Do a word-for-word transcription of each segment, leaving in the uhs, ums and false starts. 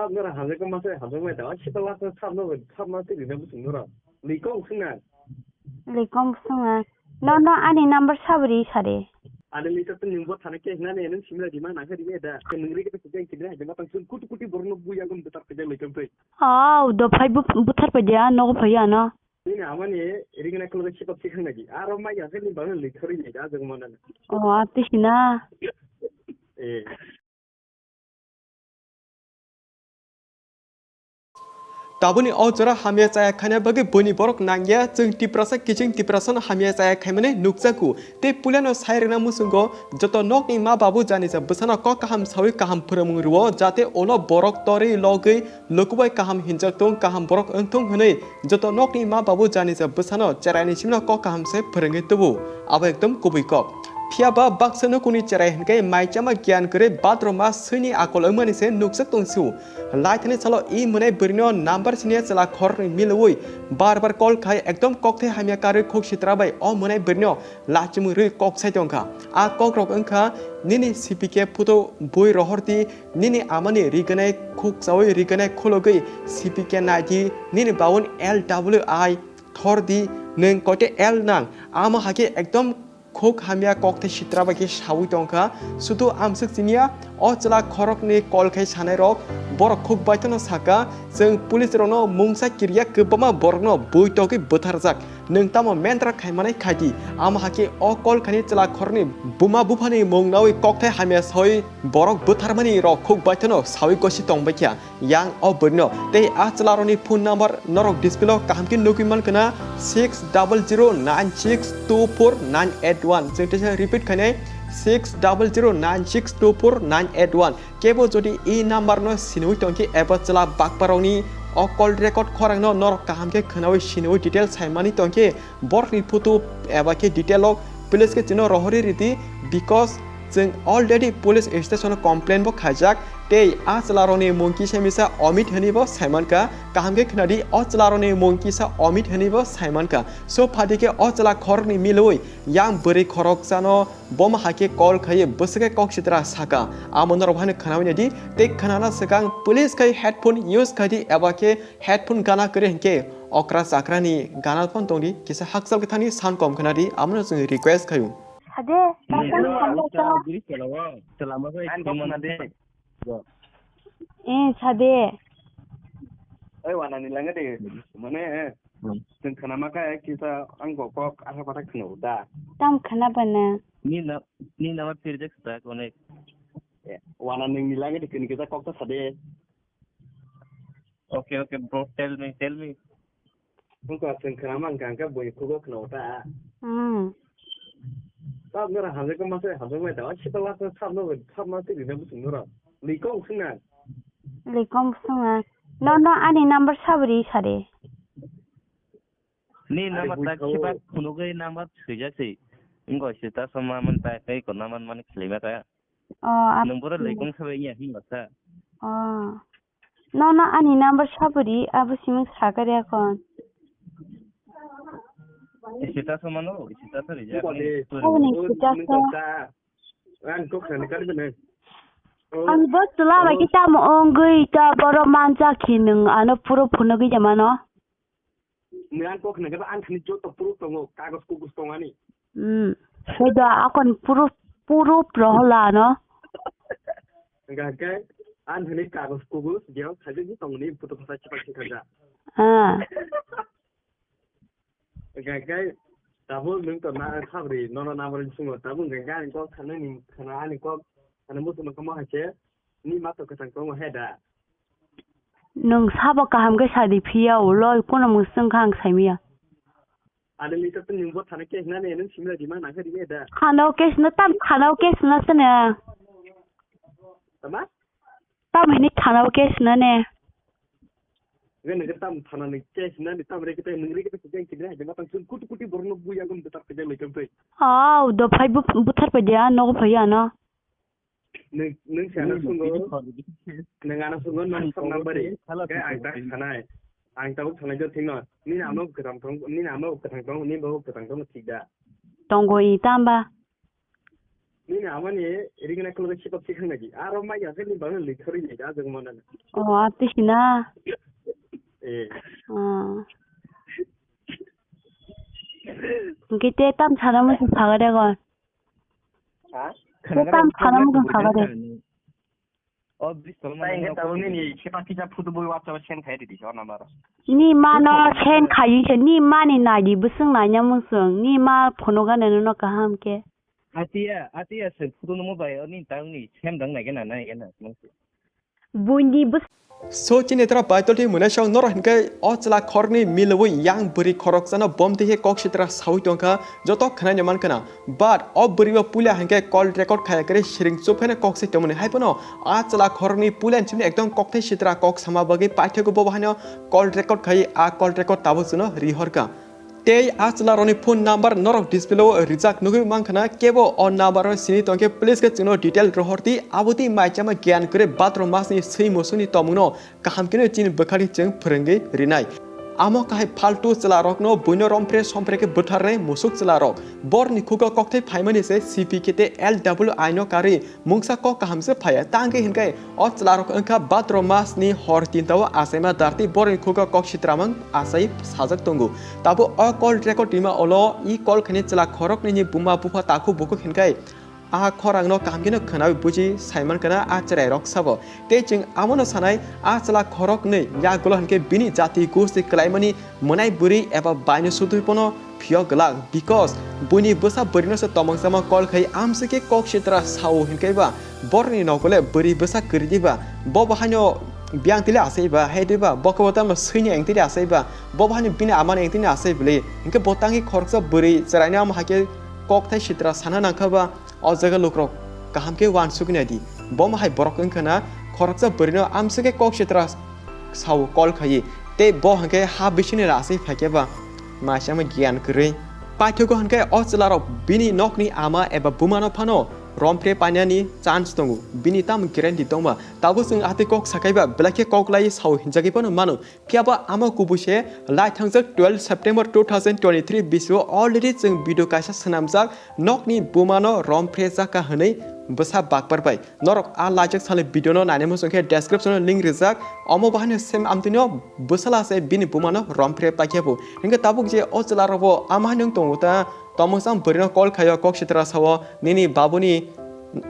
Nora hamjak ko masa hamjak mai da. Sita last na sab no sab ma tiri na busung nora. Likong sung na. Likong sung na. No, no, ani number sabri sare. Ani lita tu nimbo thana ke na ne nung simla di ma na ka di da. Ke nung ri ke tu ke ke na de ma tang sun kutu kutu borno bu ya gum betar ke de likong pe. Oh, do phai bu buthar pa dia no phai ya na. Nini amani ringna khulugwi sipap sikhang nagi. Aro mai ya khani bang ni thori ni da jong mana. Oh, ati sina. Eh. Tabuni o jora hamya chaya khaina bagwi buini borok nangya, chwng Tiprasa kiching Tiprasano hamya chaya khaimani nukjago. Tei puilano sai rwna muchungo joto nokni ma babu janisa bwsano kok kaham sawi kaham phwrwngmung rwo, jate ulo borok torwi logwi lukubai kaham hinjak tong, kaham borok wng thung hwnwi joto nokni ma babu janisa bwsano cheraini simino kok kaham se phwrwngwi tubu. Abo ekdom kubui kok. Phiya ba baksa nukungni cherai hwnkhe maichama giyan kwrwi bathroom-a swini akol wngmani se nukjak tong sio. Laithani salo i mwnai bwrwino number siniya chwla khoroknwi milwi bar bar call khai ekdom kokthai hamya karwi khuk sitra bai o mwnai bwrwino lachimung rwi kok sai tongkha. A kokrok wngkha, nini C P K photo bui rohordi, nini amani riganai khuk chawi riganai khulugwi C P K naidi, nini baun L W I thordi, nwng koite L nang. Amo hakhe ekdom khuk hamya kokthai sitra bai khe sawi tongkha. Sudu amswk chiniya, o chwla khoroknwi call khai sanairok, borok khuk baithano saka, chwng police rokno mungsa kiriya kwbangma borokno buitogwi bwtharjak. Nwng tamo mentra khaimani khaidi, amo hakhe o call khaini chwla khoroknwi buma buphani mung nawi kokthai hamya sawi borok bwtharmani rok khuk baithano sawi gosi tongbaikha. Yang o bwrwino tei a chwlarokni phone number norok display-o kaham khe nugwi mankha na, six double zero nine six two four nine eight one. Chwng teisa repeat khainai, six double zero nine six two four nine eight one. Kebo jodi e number-no siniwi tongkhe eba chwla bakparokni o call record khorangno norok kaham khe khwnawi siniwi detail saimani tongkhe, borokni photo eba khe detail rok please khe chwngno rohorwi ridi, because chwng already police station o complain bo khaijak, tei a chwlarokni mung kisa misa Amit hwnwi bo saimankha, kaham khe khwnadi, o chwlarokni mung kisa Amit hwnwi bo saimankha. So phadi khe o chwla khoroknwi milwi yang bwrwi khoroksano boma hai khe call khaiwi bwswk khe kok sitra saka, amo norok haino khwnawi naidi, tei khwnana swkang please khai headphone use khaidi eba khe headphone gana kwrwi hinkhe okra chakrani gana phano tongdi, kisa hakchal kwthangni sound kom khwnadi, amono chwng request khaio. Sade, eh, sade. Oi, wanani langadi. Mane, chwng khwnama khe kisa ang bo kok asa pata khwnao da. Tam khwnabana. Ni na, ni nama pirjak sta konek. Eh, wanani langadi kini kisa kok ta sade. Okay, okay, bro, tell me, tell me. Wngkha chwng khwnama wngkha hwnkhe buini khugo khwnao ta. Hmm. Tabuk nora hamjak khe masa hamjakmai da. Sita last na sabno sabma twi rina bwswk nora. Likong swngna. Likong swngna. No, no, ani number sabri sare. Ni number tak khiba phunugwi number swijak se. Wngkha sita sama man ta kai ko naman man khilima kaya. Oh, ap- Nung boro lekong sabai ya hin basa. Oh. No, no, ani number saburi, abo siming sakari akon. Sita somano, sita sari ja. Aboni sita sa. Ang kok sani kari bene. Ang bo tula bai kita mo ongui ta boro manja khinung ano puro phunugui jamano. Mui ang kok khna khe ang thani joto proof tongo, kagos kugos tongo ani. Hmm. Sai da akon proof, proof rohola no. Hingkha khe ang thani kagos kugos diyo khaijak ni tongni photo phasa chipak chipak ja. Ah. Hingkha khe tabuk nwng to na khabri nono number ni sungo tabuk hingkha khe ang kok khna ni khna ani kok khna muchungma kamo hai khe ni ma to kwchang tongo he da. Nwng sabo kaham khe sadi phiya ulo, kono mwswng kha ang saimaya. Ani lita tini bo thana case nani nwng simla di ma nang kha di da. Thana o case na tam, thana o case na sene. Tama? Tam hini thana o case na ne. Nge nge tam thana ni case nani tam re kita nwng re kita sejang kidra hai ma tang sun kuti kuti borno bu yang kum tetap kejang lekam tei. Au, do phai bu, buthar pa dia, nogo phai ya no. Nwng, nwng si ano sungo, nwng ano sungo, nwng phone number ri. Khe ang tak sanai. Ang tabuk sanai jor thingno. Nini amo kwthang thong, nini amo kwthang thong, nini bo kwthang thong thik da. Tongo i tamba. Nini amani rigna kolo sipak sikhang nagi. Aro mai ya ni bang li thori ni da jeng mana. Oh, ati sina. Eh. Ah. Hingke te tam sana mo phaga de gon. Ha? Te tam sana mo phaga de. O bris tolma. Tai hingke tabuk nini khipa kisa photo bui WhatsApp send khai di di o number. Ni ma no send khai se, ni ma ni nai di bwswng nai nya mungswng, ni ma phono gana no kaham ke. Atia, atia se photo no mo bai o ni tang ni sem dang nai gana nai gana mungswng. Buini bwswng. So chini tara baitolti mwnai song norok hinkhe o chwla khoroknwi milwi yang bwrwi khoroksano bom twi khe kok sitra sawi tongkha, joto khwnai no mankha na. But o bwrwi bo puila hinkhe call record khaya khe siring chuphaino kok se tongmani hai phano a chwla khoroknwi puila ni simi ekdom kokthai sitra kok sama bagwi paithakgo bo haino call record khai a call record tabuk chwngno rihorkha. Tei a chwlarokni phone number norok display o rijak nugwi mankha na, kebo o number o sini tongkhe please khe chwngno detail rohor di, abo twi mai chama giyan kwrwi bhatro masni swi musuni tongmungno kaham kheno chini bwkhakni chwng phwrwngwi rinai. Amo kahai phaltu chwlarokno buino romphre somphre khe bwtharnai musuk chwlarok. Borni khugo kokthai phaimani se C P K tei L W I no karwi mungsa kok kaham se phaiya. Tangwi hinkhai o chwlarok wngkha bhatro masni hor tinta o achaima darti borni khugo kok sitramang achai sajak tongo. Tabuk o call record rima olo i call khaini chwla khoroknwi ni buma bupha takhuk bukhuk hinkhai a khorangno kaham kheno khwnawi buji saiman kana a chwrairok sabo. Tei chwng amono sanai, a chwla khoroknwi yagulo hinkhe bini jati gosti kwlaimani mwnai bwrwi eba baino sutwi pono phiyok glak, because buini bwsa bwrwino se tomong sama call khai amsike kok sitra sao hinkhe ba borni nokole bwrwi bwsa kwrwi diba, bo bo haino biyang tili asai ba, hai diba, bo khe bo tamo swini eng tili asai ba, bo bo haino bini amani eng tili asai bwlwi, hinkhe bo tangwi khoroksa bwrwi chwraino amo haikhe kokthai sitra sana nangkha ba, o jaga lukrok kaham khe uansuknai di. Bo hai borok wngkha na khoroksa bwrwino amsike kok sitra sao call khaiwi, tei bo hinkhe ha bisingni raswi phaikhe ba maisama giyan kwrwi. Paithago hinkhe o chwlarok bini nokni ama eba bumano phano romphre painani chance tongo, bini tamo guarantee tongma. Tabuk chwng atwi kok sakai ba belai khe kok lai sao hinjagwi phano mano. Phiya ba amo kubui se lai thangjak twelve September two thousand twenty-three bisio already chwng video kaisa swnamjak nokni bumano romphre jaka hwnwi bwsa bakpar bai. Norok a laijak sale video no nainai muchung khe description o link rijak, omo bahaino same amtwino bwsala se bini bumano romphre paikhe bo. Hinkhe tabuk je o chwla rok bo ama haino wng tongo ta, tomungsang bwrwino call khaio kok sitra sao nini babuni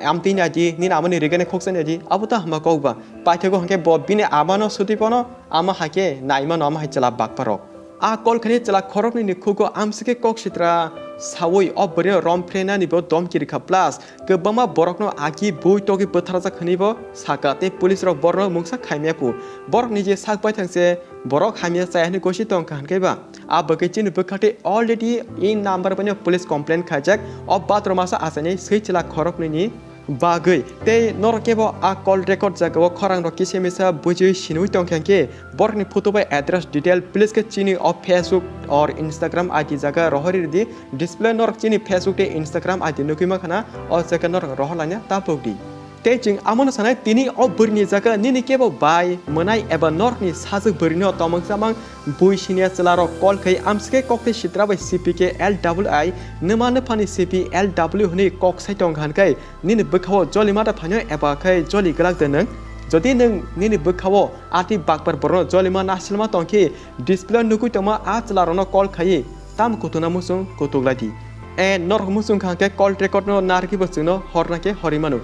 amtwi naidi, nini amani rigani khoksa naidi, abo ta hama kok ba. Paithago hinkhe bo bini amano sutwi pono, ama haikhe naimano ama hai chwla bakparok. A call khani chwla khoroknwi ni khugo amsike kok sitra sawi o bwrwino romphrenani bo domki rikha, plus kwbangma borokno aki bui togwi bwtharjak hwnwi bo saka tei police rok borokno mungsa khaimya phu. Borokni je sak baithang se borok hamya chaya hwnwi gosi tongkha hinkhe ba. A bagwi chini bwkhati already in number baino police complaint khaijak, o bathroom asa achaini swi chwla khoroknwini bagwi. Tei norok kebo a call record jagao khorang rok kisa misa bujiwi sinwi tongkha hinkhe borokni photo bai address detail please khe chini o Facebook or Instagram I D jaga rohorwi rwdi. Display norok chini Facebook tei Instagram I D nugwi mankha na, o jaga norok rohorlaina tapukdi. Tei chwng amono sanai, tini o bwrwini jaga nini kebo bai, mwnai eba norokni sajwk bwrwino tomong chamang bui siniya chwlarok call khai amsike kokthai sitra bai C P K L W I, nwma nwphani C P L W hwnwi kok sai tong kha hwnkhai nini bwkhao joli mata phaino eba khai joli glak de nwng? Jodi nwng nini bwkhao atwi bakpar borokno jolima nasilma tongkhe display nugwi tongma a chwlarokno call khaiwi tamo kutukna muchung kutuklai di. E norok muchung kha hwnkhe call record no narwgwi bo chwngno horna khe horwi mano.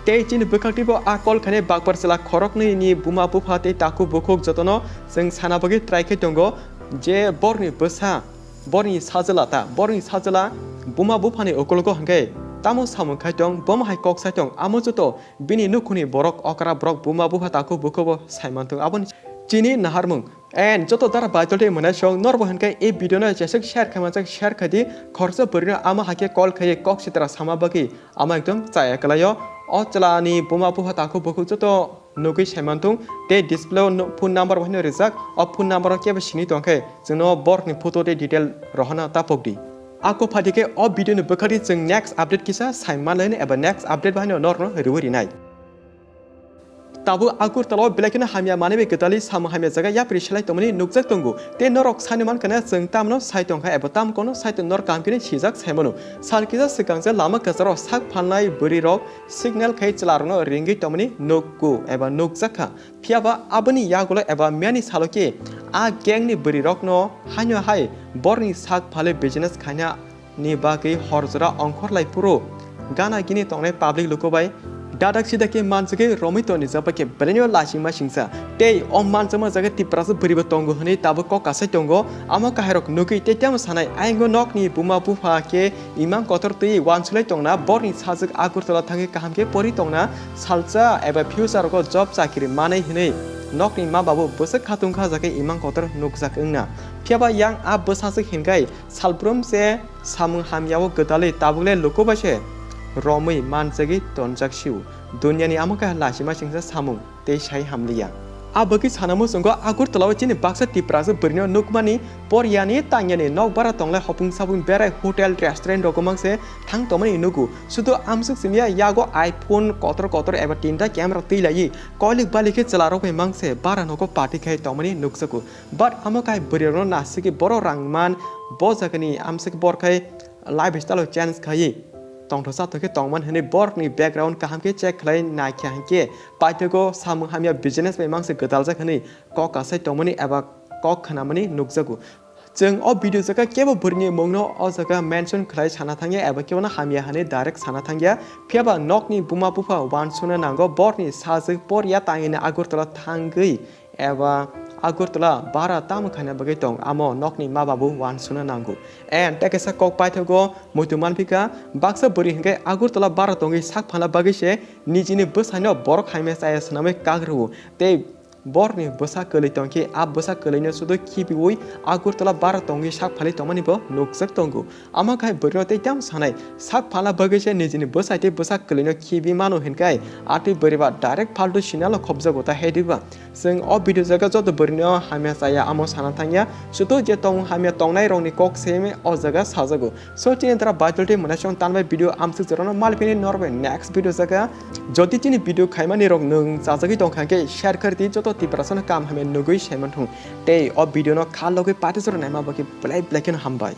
Tei chini bwkhak twibo a call khainai bakpar chwla khoroknwi ni buma bupha tei takhuk bukhuk jotono chwng sana bagwi try khai tongo je borni bwsa, borni sajwla ta, borni sajwla buma buphani ukologo hwnkhe tamo samung khai tong, bomo hai kok sai tong, amo joto bini nukhungni borok okra borok buma bupha takhuk bukhuk bo sai man tong. Aboni chini naharmung. And joto dara baitol tei mwnai song norbo hwnkhe e video no jeswk share khaima jak share khai di, khoroksa bwrwino ama haikhe call khaiwi kok sitra sama bagwi ama ekdom chaya kwlaio. O chwla ni buma bupha takhuk bukhuk joto nugwi saiman thung tei display o no-, phone number bo haino rijak, o phone number o kebo sini tongkhe chwngno borokni photo tei detail rohorna tapok di. Ako phaidi khe o video ni bwkhak di chwng next update kisa saiman laino eba next update bo haino norokno riwi rinai. Tabuk Agartala o belai kheno hamya manwi bai kwtalwi samung hamya jaga yapri selai tongmani nukjak tongo. Tei norok saino mankha na chwng tamno sai tongkha eba tam kono sai tong norok kaham kheno sijak sai mano. Sal kisa swkang je lama kwcharo sak phalnai bwrwi rok signal khai chwla rokno ringwi tongmani nukgo eba nukjak kha. Phiya ba aboni yagulo eba miyani salo khe a gang ni bwrwi rokno haino hai borni sak phalwi business khaina ni bagwi hor jora ongkhor lai phuru gana gini tongnai public luku bai dadak sida khe mansugwi romwi toni jaba khe belai no lachima singsa. Tei o manjakma jaga Tiprasa bwrwi bo tongo hwnwi tabuk kok kasai tongo. Amo kahai rok nugwi tei tamo sanai ayang o nok ni buma bupha khe imang kotor twi uansulai tongna, borni sajwk Agartala thangwi kaham khe pori tongna, salsa eba future rogo job chakri manai hwnwi nokni ma babu bwswk khatung kha jagwi imang kotor nukjak wngna. Phiya ba yang a bwsajwk hinkhai salbrum se samung hamya o gwdalwi tabukle luku bai se romwi manjagwi tonjak sio. Duniani amo kaha lachima singsa samung tei sai hamliya. A bagwi sana muchungo Agartala o chini baksa Tiprasa bwrwino nukmani, poryani tangyani nok bara tonglai hopung sapung berai hotel restaurant rogo mangse thang tongmani nugo. Sudu amsuk simiya yago iPhone kotor kotor eba tinta camera twi laiwi koilik balik khe chwla rok bai mangse bara nogo party khai tongmani nukjago. But amo kai bwrwi rokno nasigwi borok rang man bo jagani amsuk bor khai lifestyle o change khai tongthosa tongkhe tongman hwnwi borokni background kaham khe check khlai naikha hinkhe paithago samung hamya business bai mangse gwdaljak hwnwi kok kasai tongmani eba kok khnamani nukjago. Chwng o video jaga kebo bwrwini mungno o jaga mention khlai sana thangya eba kebono hamya hwnwi direct sana thangya. Phiya ba nokni buma bupha uansukna nango borni sajwk porya tangwini Agartala thangwi eba Agartala bara tamo khaina bagwi tong, amo nokni ma babu uansukna nango. And tei kaisa kok paithago muitu manphika, baksa bwrwi hinkhe Agartala bara tongwi sak phalna bagwi se nijini bwsaino borok hamya chaya swnamwi kak rwo tei borokni bwsa kwlwi tongkhe a bwsa kwlwino sudu khibiwi Agartala bara tongwi sak phalwi tongmani bo nukjak tongo. Amo khai bwrwino tei tamo sanai sak phalna bagwi se nijini bwsai tei bwsa kwlwino khibi mano hinkhai atwi bwrwi ba direct phaltu sinalo khopjago ta hediba. Chwng o video jaga joto bwrwino hamya chaya amo sana thangya, sudu je tongmung hamya tongnai rokni kok se o jaga sajago. So chini dara Baitul tei Mwnasong tanbai video amsuk jorano malphini norbai next video jaga. Jodi chini video khaimani rok nwng chajagwi tongkha khe share khardi joto Tiprasano kam hamya nugwi saimanthung. Tei o video no kha logwi pati jora naima bagwi belai belai kheno hambai.